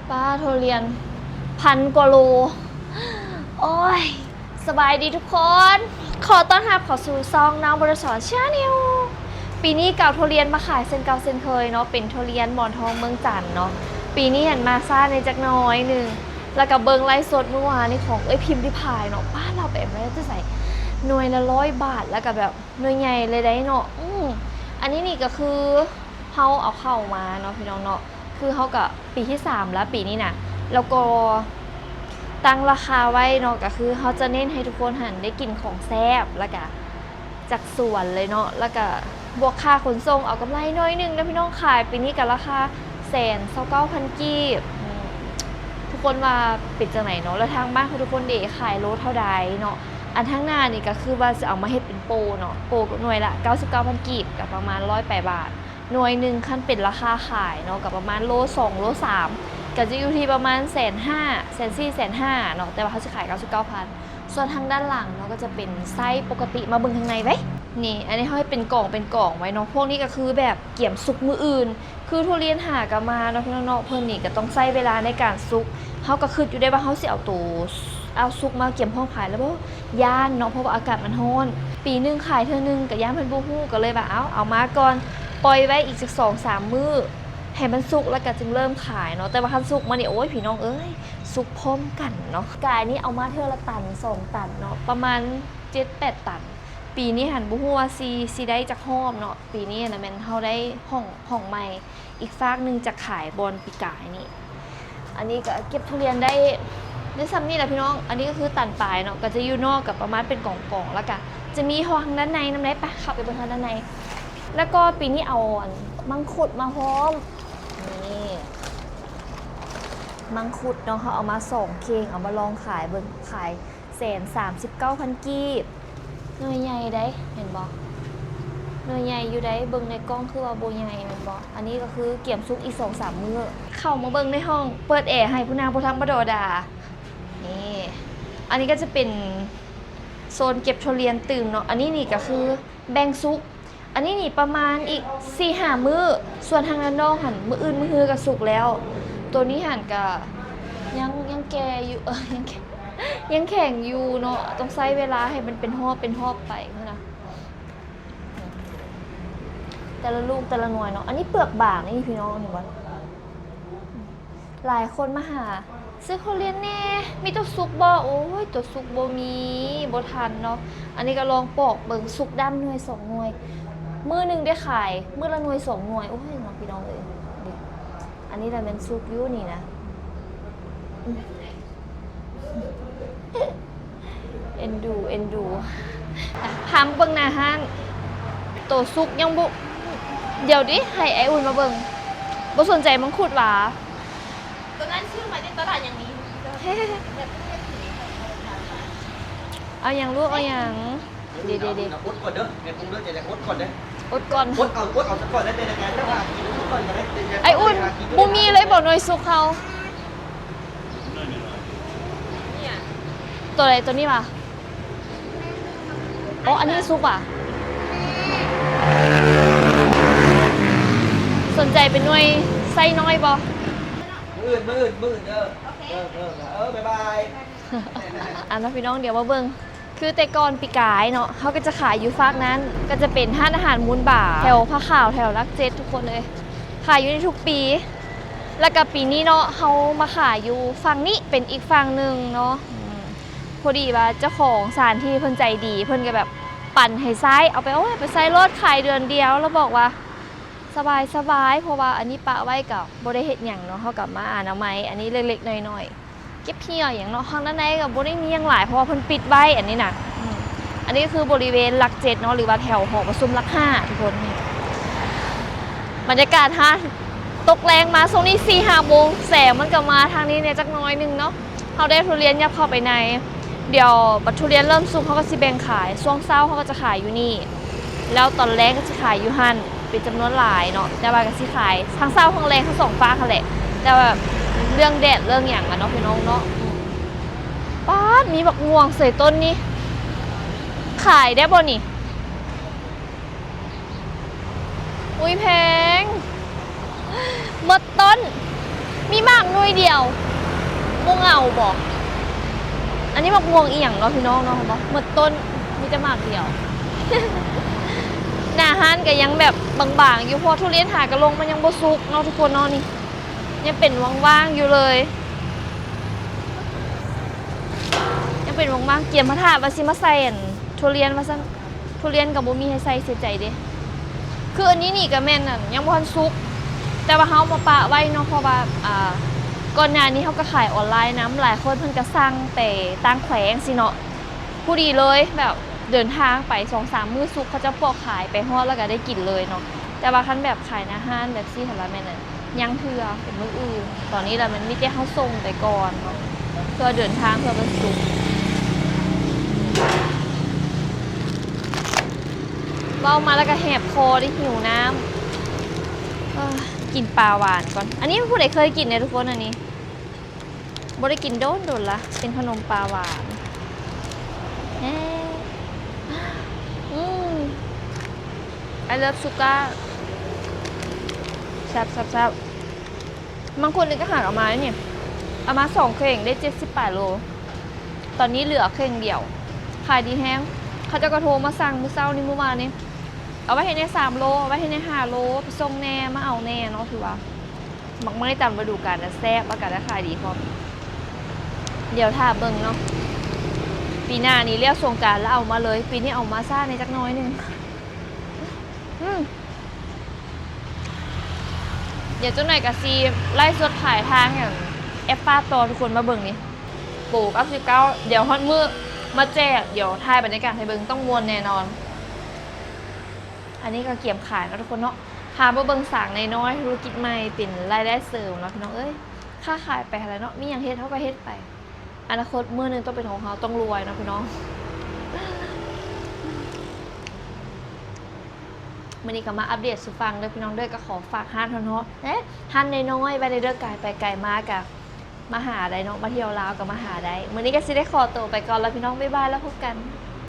ປາ ທຸລຽນພັນກວ່າໂລ. ໂອ້ຍ ສະບາຍດີທຸກຄົນ ຂໍຕ້ອນຮັບເຂົ້າສູ່ຊ່ອງນ້ອງບົວລະສອນ Channel. ປີນີ້ກໍເອົາທຸລຽນມາຂາຍເຊັ່ນເກົ່າເຊັ່ນເຄີຍເນາະ ເປັນທຸລຽນໝອນທອງເມືອງຈັນເນາະ. ປີນີ້ຫັ້ນມາຊ້າແດ່ຈັກໜ້ອຍໜຶ່ງ ແລ້ວກໍເບິ່ງໄລຟ໌ສົດມື້ວານນີ້ຂອງເອື້ອຍພິມລິພາຍເນາະ ປ້າ ລາວໄປເອົາມາແຕ່ໃສ ໜ່ວຍລະຮ້ອຍບາດ ແລ້ວກໍແບບໜ່ວຍໃຫຍ່ເລີຍໄດ໋ເນາະ. ອື ອັນນີ້ນີ້ກໍຄືເຮົາເອົາເຂົ້າມາເນາະ ພີ່ນ້ອງເນາະ ຄືເຮົາກໍປີທີສາມແລ້ວປີນີ້ນະ ແລ້ວກໍຕັ້ງລາຄາໄວ້ເນາະ ກໍຄືເຮົາຈະເນັ້ນໃຫ້ທຸກຄົນຫັ້ນໄດ້ກິນຂອງແຊບ ແລ້ວກະຈາກສວນເລີຍເນາະ ແລ້ວກະບວກຄ່າຂົນສົ່ງເອົາກຳໄລໜ້ອຍໜຶ່ງນະພີ່ນ້ອງ. ຂາຍປີນີ້ກະລາຄາແສນຊາວເກົ້າພັນກີບ. ອື ທຸກຄົນວ່າເປັນຈັ່ງໃດເນາະ ແລ້ວທາງບ້ານເຮົາທຸກຄົນເດ ຂາຍໂລເທົ່າໃດເນາະ. ອັນທາງໜ້ານີ້ກະຄືວ່າຈະເອົາມາເຮັດເປັນໂປເນາະ ໂປໜ່ວຍລະເກົ້າສິບເກົ້າພັນກີບ ກະປະມານຮ້ອຍປາຍບາດ. ໜ່ວຍໜຶ່ງຄັນເປັນລາຄາຂາຍເນາະ ກໍປະມານໂລສອງ ໂລສາມ ກໍຈະຢູ່ທີ່ປະມານແສນຫ້າ ແສນສີ່ ແສນຫ້າເນາະ ແຕ່ວ່າເຮົາຊິຂາຍເກົ້າສິບເກົ້າພັນ. ສ່ວນທາງດ້ານຫຼັງເນາະ ກໍຈະເປັນໄຊປົກກະຕິ. ມາເບິ່ງທາງໃນໄວ້ ນີ້ ອັນນີ້ເຮົາເຮັດເປັນກອງເປັນກອງໄວ້ເນາະ. ພວກນີ້ກໍຄືແບບກຽມສຸກມື້ອື່ນ ຄືທຸລຽນຫາກໍມາເນາະ ພີ່ນ້ອງເນາະ. ເພິ່ນນີ້ກໍຕ້ອງໃຊ້ເວລາໃນການສຸກ ເຮົາກໍຄິດຢູ່ໄດ໋ວ່າເຮົາຊິເອົາໂຕ ເອົາສຸກມາກຽມພ້ອມຂາຍແລ້ວບໍ່ ຢ້ານເນາະ ເພາະວ່າອາກາດມັນຮ້ອນ. ປີໜຶ່ງຂາຍເທື່ອໜຶ່ງ ກໍຢ້ານເພິ່ນບໍ່ຮູ້ ກໍເລີຍວ່າ ເອົາ ເອົາມາກ່ອນ ປ່ອຍໄວ້ອີກຈັກສອງສາມມື້ໃຫ້ມັນສຸກ ແລ້ວກໍຈຶ່ງເລີ່ມຂາຍເນາະ. ແຕ່ວ່າຄັນສຸກມານີ້ ໂອ້ຍ ພີ່ນ້ອງເອີຍ ສຸກພ້ອມກັນເນາະ. ກາຍນີ້ເອົາມາເທື່ອລະຕັນສອງຕັນເນາະ ປະມານເຈັດແປດຕັນ. ປີນີ້ຫັ້ນບໍ່ຮູ້ວ່າຊິ ຊິໄດ້ຈັກຮອບເນາະ ປີນີ້ຫັ້ນນະ ແມ່ນເຮົາໄດ້ຫ້ອງ ຫ້ອງໃໝ່ ອີກຟາກໜຶ່ງຈາກຂາຍບ່ອນປີກາຍນີ້. ອັນນີ້ກໍເກັບທຸລຽນໄດ້ ໄດ້ສ່ຳນີ້ແຫຼະພີ່ນ້ອງ. ອັນນີ້ກໍຄືຕັນປາຍເນາະ ກໍຈະຢູ່ນອກກໍປະມານເປັນກອງໆ ແລ້ວກໍຈະມີຮອກທາງດ້ານໃນນຳໄດ໋. ໄປ ເຂົ້າໄປເບິ່ງທາງດ້ານໃນ. ແລ້ວກໍປີນີ້ເອົາອັນມັງຄຸດມາພ້ອມ ນີ້ ມັງຄຸດເນາະ ເຮົາເອົາມາສອງເຂ່ງ ເອົາມາລອງຂາຍເບິ່ງ ຂາຍ ແສນສາມສິບເກົ້າພັນກີບ. ໜ່ວຍໃຫຍ່ໃດ໋ ເຫັນບໍ່ ໜ່ວຍໃຫຍ່ຢູ່ໃດ໋. ເບິ່ງໃນກ້ອງຄືວ່າບໍ່ໃຫຍ່ແມ່ນບໍ່? ອັນນີ້ກໍຄືກຽມສຸກອີກສອງສາມມື້. ເຂົ້າມາເບິ່ງໃນຫ້ອງ ເປີດແອໃຫ້ພຸ້ນນະ ບໍ່ທຳມະດາດາ. ນີ້ ອັນນີ້ກໍຈະເປັນໂຊນເກັບທຸລຽນຕື່ມເນາະ. ອັນນີ້ນີ້ກໍຄືແບ່ງສຸກ ອັນນີ້ນີ້ປະມານອີກສີ່ຫ້າມື້ ສ່ວນທາງດ້ານນອກຫັ້ນ ມື້ອື່ນມື້ຮືກໍສຸກແລ້ວ. ໂຕນີ້ຫັ້ນກະຍັງ ຍັງແກ່ຢູ່ ເອີ ຍັງແຂ- ຍັງແຂງຢູ່ເນາະ ຕ້ອງໃຊ້ເວລາໃຫ້ມັນເປັນຮອບເປັນຮອບໄປພຸ້ນນະ. ແຕ່ລະລູກແຕ່ລະໜ່ວຍເນາະ ອັນນີ້ເປືອກບາງນີ້ພີ່ນ້ອງ ເຫັນບໍ່? ຫຼາຍຄົນມາຫາຊື້ທຸລຽນແດ່ ມີໂຕສຸກບໍ່? ໂອ້ຍ ໂຕສຸກບໍ່ມີ ບໍ່ທັນເນາະ. ອັນນີ້ກໍລອງປອກເບິ່ງ ສຸກດຳໜ່ວຍສອງໜ່ວຍ ມື້ໜຶ່ງໄດ້ຂາຍມື້ລະໜ່ວຍສອງໜ່ວຍ. ໂອ້ຍເນາະ ພີ່ນ້ອງເອີຍ ນີ້ ອັນນີ້ລະແມ່ນສຸກຢູ່ນີ້ນະ. ເອັນດູ ເອັນດູ ພາມາເບິ່ງໜ້າຮ້ານ ໂຕສຸກຍັງບໍ່ ດຽວຕິ ໃຫ້ອ້າຍອຸ່ນມາເບິ່ງ. ບໍ່ສົນໃຈມັງຄຸດຫວາ? ໂຕນັ້ນຊື້ມາຈາກຕະຫຼາດຫຍັງນີ້? ເອົາຫຍັງລູກ ເອົາຫຍັງ? ເດ ເດ ເດ ອົດກ່ອນເດີ ແມ່ປຸງເດີ ຈະອົດກ່ອນເດີ ອົດກ່ອນ ອົດເອົາ ອົດເອົາຊະກ່ອນ ແຕ່ແຕ່ແຕ່ວ່າກິນກ່ອນກໍໄດ້. ອ້າຍອຸ່ນ ບໍ່ມີເລີຍບໍ່ໜ່ວຍສຸກເຮົາ? ໂຕໃດ ໂຕນີ້ຫວາ? ອໍ ອັນນີ້ສຸກຫວາ? ສົນໃຈເປັນໜ່ວຍໄຊນ້ອຍບໍ່? ມື້ອື່ນ ມື້ອື່ນ ມື້ອື່ນເດີ. ໂອເຄ ເອີ ເອີ ບາຍບາຍ. ອັນນະ ພີ່ນ້ອງ ດຽວມາເບິ່ງ ຄືແຕ່ກ່ອນປີກາຍເນາະ ເຮົາກໍຈະຂາຍຢູ່ຟາກນັ້ນ ກໍຈະເປັນຮ້ານອາຫານມູນບາ ແຖວຜ້າຂາວ ແຖວຫຼັກເຈັດ ທຸກຄົນເອີຍ ຂາຍຢູ່ນີ້ທຸກປີ. ແລ້ວກໍປີນີ້ເນາະ ເຮົາມາຂາຍຢູ່ຝັ່ງນີ້ ເປັນອີກຝັ່ງໜຶ່ງເນາະ. ອືມ ພໍດີວ່າເຈົ້າຂອງສະຖານທີ່ເພິ່ນໃຈດີ ເພິ່ນກໍແບບປັນໃຫ້ໃຊ້ ເອົາໄປ ໂອ້ຍ ໄປໃຊ້ໂລດ ຂາຍເດືອນດຽວ ລາວບອກວ່າສະບາຍ ສະບາຍ ເພາະວ່າອັນນີ້ປະໄວ້ກໍບໍ່ໄດ້ເຮັດຫຍັງເນາະ ເຮົາກໍມາອະນາໄມ ອັນນີ້ເລັກໆ ນ້ອຍໆ ເກັບເຫື່ອຫຍັງເນາະ. ທາງດ້ານໃນກໍບໍ່ໄດ້ມີຫຍັງຫຼາຍ ເພາະວ່າເພິ່ນປິດໄວ້ ອັນນີ້ນະ. ອືມ ອັນນີ້ກໍຄືບໍລິເວນຫຼັກເຈັດເນາະ ຫຼືວ່າແຖວຫໍປະຊຸມຫຼັກຫ້າ ທຸກຄົນ. ນີ້ ບັນຍາກາດຮ້ານ ຕົກແລງມາຊ່ວງນີ້ສີ່ຫ້າໂມງ ແສງມັນກໍມາທາງນີ້ແດ່ຈັກໜ້ອຍໜຶ່ງເນາະ. ເຮົາໄດ້ທຸລຽນຫຍັບເຂົ້າໄປໃນ ດຽວບັດທຸລຽນເລີ່ມສຸກ ເຮົາກໍຊິແບ່ງຂາຍ. ຊ່ວງເຊົ້າເຮົາກໍຈະຂາຍຢູ່ນີ້ ແລ້ວຕອນແລງກໍຊິຂາຍຢູ່ຫັ້ນ ເປັນຈຳນວນຫຼາຍເນາະ. ແຕ່ວ່າກໍຊິຂາຍທັງເຊົ້າທັງແລງ ທັງສອງຟາກຫັ້ນແຫຼະ ແຕ່ວ່າເລື່ອງແດດເລື່ອງຫຍັງລະເນາະ ພີ່ນ້ອງເນາະ. ອືມ ປາດ ມີບັກມ່ວງເສີຍຕົ້ນນີ້ ຂາຍໄດ້ບໍ່ນີ້? ອຸ້ຍ ແພງ ໝົດຕົ້ນ. ມີໝາກໜ່ວຍດຽວ ບໍ່ເຫງົາບໍ? ອັນນີ້ໝາກມ່ວງອີ່ຫຍັງເນາະພີ່ນ້ອງເນາະ ເຫັນບໍ່? ໝົດຕົ້ນ ມີແຕ່ໝາກດຽວ. ໜ້າຮ້ານກໍຍັງແບບບາງໆຢູ່ ເພາະທຸລຽນຫາກະລົງ ມັນຍັງບໍ່ສຸກເນາະທຸກຄົນເນາະ. ນີ້ຍັງເປັນວ່າງໆຢູ່ເລີຍ ຍັງເປັນວ່າງໆ. ກຽມມາຖ້າວ່າຊິມາໃສ່ອັນທຸລຽນວ່າຊັ້ນ. ທຸລຽນກໍບໍ່ມີໃຫ້ໃສ່ ເສຍໃຈເດ້. ຄືອັນນີ້ນີ້ກໍແມ່ນອັນຍັງບໍ່ທັນສຸກ ແຕ່ວ່າເຮົາມາປະໄວ້ເນາະ ເພາະວ່າ ອ່າ ກ່ອນໜ້ານີ້ເຮົາກໍຂາຍອອນລາຍນຳ ຫຼາຍຄົນເພິ່ນກໍສັ່ງໄປຕ່າງແຂວງຊີ້ເນາະ. ພໍດີເລີຍ ແບບເດີນທາງໄປສອງສາມມື້ສຸກ ເຂົາເຈົ້າປອກຂາຍໄປຮອດແລ້ວກໍໄດ້ກິນເລີຍເນາະ. ແຕ່ວ່າຄັນແບບຂາຍໜ້າຮ້ານແບບຊີ້ຫັ້ນລະແມ່ນອັນ ຍັງເທື່ອ ເປັນມື້ອື່ນ. ຕອນນີ້ລະມັນມີແຕ່ເຮົາສົ່ງໄປກ່ອນເນາະ ເພື່ອເດີນທາງເພື່ອມັນສຸກ. ເວົ້າມາແລ້ວກໍແຫບຄໍເດ້ ຫິວນ້ຳ. ເອີ ກິນປາຫວານກ່ອນ. ອັນນີ້ຜູ້ໃດເຄີຍກິນແດ່ທຸກຄົນ? ອັນນີ້ບໍ່ໄດ້ກິນໂດນໆລະ ເປັນຂະໜົມປາຫວານ. ແຮ ອືມ I love sugar. ແຊບໆໆ. ບາງຄົນນີ້ກໍຫາເອົາມາເດ້ນີ້ ເອົາມາສອງເຄັ່ງໄດ້ເຈັດສິບປາຍໂລ. ຕອນນີ້ເຫຼືອເຄັ່ງດຽວ ຂາຍດີແຮງ. ເຂົາເຈົ້າກໍໂທມາສັ່ງມື້ເຊົ້ານີ້ ມື້ວານນີ້ ເອົາໄວ້ໃຫ້ແດ່ສາມໂລ ເອົາໄວ້ໃຫ້ແດ່ຫ້າໂລ ໄປສົ່ງແດ່ ມາເອົາແດ່ເນາະ. ຖືວ່າໝາກໄມ້ຕາມລະດູການນະແຊບ ແລ້ວກໍໄດ້ຂາຍດີພ້ອມ. ດຽວຖ້າເບິ່ງເນາະ ປີໜ້ານີ້ແລ້ວສົງການແລ້ວເອົາມາເລີຍ. ປີນີ້ເອົາມາຊ້າແດ່ຈັກໜ້ອຍໜຶ່ງ. ອືມ ດຽວຈັກໜ້ອຍກໍຊິໄລຟ໌ສົດຂາຍທາງອັນແອັບຟ້າຕໍ່ ທຸກຄົນມາເບິ່ງນີ້. ໂປເກົ້າສິບເກົ້າ ດຽວຮອດມື້ມາແຈກ ດຽວຖ່າຍບັນຍາກາດໃຫ້ເບິ່ງ ຕ້ອງມ່ວນແນ່ນອນ. ອັນນີ້ກໍກຽມຂາຍເນາະທຸກຄົນເນາະ. ພາມາເບິ່ງສາງນ້ອຍໆ ທຸລະກິດໃໝ່ ເປັນລາຍໄດ້ເສີມເນາະພີ່ນ້ອງເອີຍ. ຄ້າຂາຍໄປຫັ້ນແຫຼະເນາະ ມີຫຍັງເຮັດເຮົາກໍເຮັດໄປ. ອະນາຄົດມື້ໜຶ່ງຕ້ອງເປັນຂອງເຮົາ ຕ້ອງລວຍເນາະພີ່ນ້ອງ. ມື້ນີ້ກໍມາອັບເດດສູ່ຟັງເດີພີ່ນ້ອງເດີ. ກໍຂໍຝາກຮ້ານເຮົາເນາະ ເອີ ຮ້ານນ້ອຍໆໄວ້ເດີ ກາຍໄປກາຍມາກໍມາຫາໄດ້ເນາະ ມາທ່ຽວລາວກໍມາຫາໄດ້. ມື້ນີ້ກໍຊິໄດ້ຂໍໂຕໄປກ່ອນລະພີ່ນ້ອງ ບາຍບາຍ ແລ້ວພົບກັນ.